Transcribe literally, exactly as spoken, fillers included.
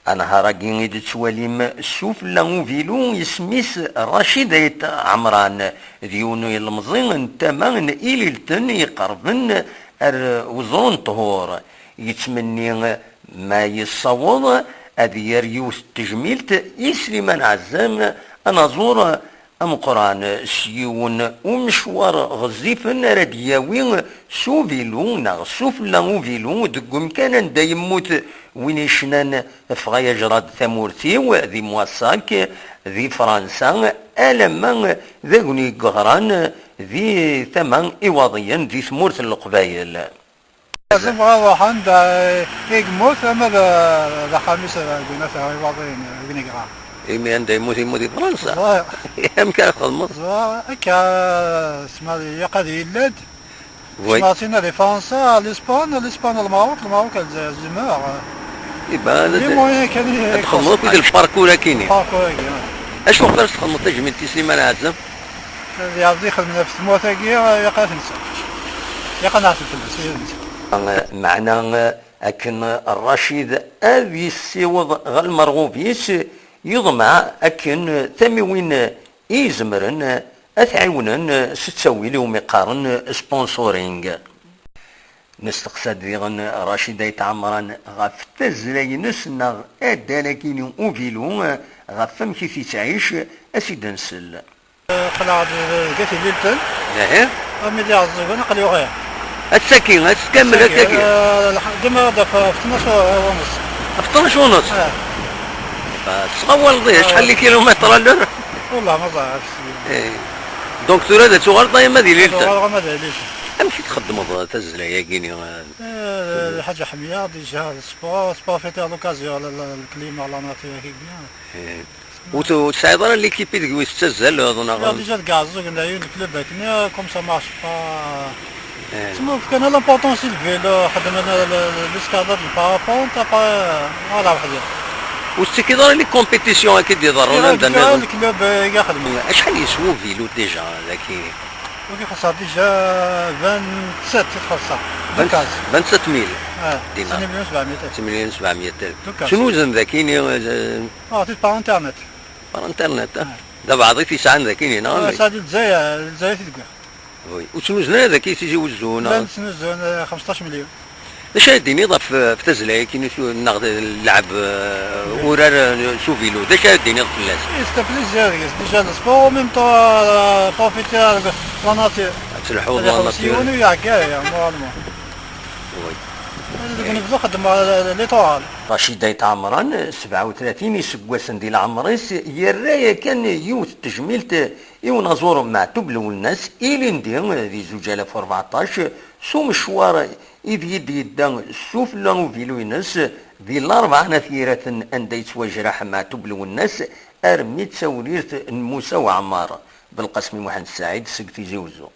Anehhar-agi i d-tettwalim sufella uvilu, isem-is Racid Ayt Ɛemran, d yiwen n yilemẓi n tama n Ililten iqerben ar Uẓru n Ṭhur. Yettmenni ma yessaweḍ ad yerr yiwet n tejmilt i Sliman Ɛezzam, anaẓur ameqqran, s yiwen umecwar ɣezzifen ara d-yawi s uvilu neɣ sufella uvilu deg umkan anda yemmut win yecnan Fɣay ajrad tamurt-iw di Moissac, di Fransa, alamma d agni yeɣran di tama Iwaḍiyen di tmurt n Leqbayel. Azem bɣa ruḥen d, i yemmut, ama d, d axxam-is, d win ata Iwaḍiyen, win yeɣran. Imi anda yemmut, yemmut di Fransa. Ẓriɣ. Amek ara txedmeḍ? Ẓriɣ, akka, sma ilaq ad yella-d. Oui. Sma tina di Fransa, Lispan, Lispan, Lmerruk, Lmerruk, Lezzayer, Zimer. Iban. Di moyen kan i ad txedmeḍ akked lparkur akini. Lparkur-agi, ah. Acu uqbel ad txedmeḍ tajmilt i Sliman Ɛezzam? Ad iɛeẓẓ ixedmen ɣef tmurt-agi, ilaq ad t-nseɣ. Ilaq ad neɛfel fell-as, ad nseɣ. Meɛna akken Racid ad yessiweḍ ɣer lmerɣub-is, yeḍmeɛ akken tamiwin i izemren ad t-ɛiwnen s ttawil i umi qqaren sponsoring. Nesteqsa-d diɣen Racid Ayt Ɛemran ɣef tazzla-ines neɣ addal-agi n uvilu, ɣef wamek i t-yettɛic, ad s-id-nsel. Aql-aɣ deg At Ililten. Ihi. Armi d iɛeẓẓugen, aql-i uɣeɣ. Ass-agi, ass kamel ass-agi. Ass-agi, eh, lḥ-, dima ɣad ɣef, ɣef tnac u, u nneṣ. Ɣef tnac u nneṣ? Eh. Ah, tettɣawaleḍ ih, acḥal n kilumitr à l'heure? Wallah, ma ẓriɣ, ɣef syin. Eh. Donc, tura ad tuɣaleḍ ay ama d Ililten? Ad uɣaleɣ ama d Ililten. Amek i txeddmeḍ tazzla-agi-ni? Eh, lḥaǧa ḥemya, déjà, sport, profiter l'occasion, le, le, le climat, la nature, qui est bien. Eh. Ur t-, ur tesɛiḍ ara l'équipe i deg-wi tettazzaleḍ, neɣ? Déjà deg Iɛeẓẓugen d yiwen n club akken, comme ça marche pas. Eh. Tma fkan l'importance i lvélo, xedmen l-, l-, l'escalade, le parapente, après, voilà, weḥdi. Ur tettikiḍ ara les compétitions akka i d-iḍerrun anda nniḍen? Le club, eh, i ixedmen. Acḥal yeswa uvilu déjà daki? Ur ixelṣeɣ déjà vingt-sept i txelṣeɣ. Deux cases. Vingt-sept mille. Ah, dinars. Six millions sept cents. Six millions sept cents. Deux cases. Ttnuzen daki-ni, eh, Ah, tis par internet. Par internet, ah. Ah. D abeɛḍ i t-yesɛan daki-ni, neɣ amek? Sɛiɣ di Lezzayer, Lezzayer i t-id-wwiɣ. Oui. Ur ttnuzen ara daki Tizi Wezzu, neɣ? Llan ttnuzun, eh, xemseṭṭac million. D acu ara d-tiniḍ ɣef, ɣef tazzla-agi neɣ d lɛeb, eh, urar, eh, s uvilu? D acu ara d-tiniḍ fell-as? Eh, c'est un plaisir, déjà le sport, en même temps, euh, profiter de la nature. Ad telḥuḍ la nature. Ad ixelleṣ yiwen ur iɛegga ara, normalement. Oui. Deg unebdu xeddmeɣ, eh, littoral. Racid Ayt Ɛemran, sebɛa u tlatin iseggasen di leɛmer-is, yerra yakan yiwet n tejmilt i unaẓur Meɛtub Lwennas, ilindi di zuǧ alaf u rbeɛṭac, s umecwar ideg i d-yedda sufella uvilu-ines di Larebɛa n At Yiraten, anda yettwajraḥ Meɛtub Lwennas armi d tawrirt n Musa Waɛmer. Belqasem Muḥend Saɛid seg Tizi Wezzu.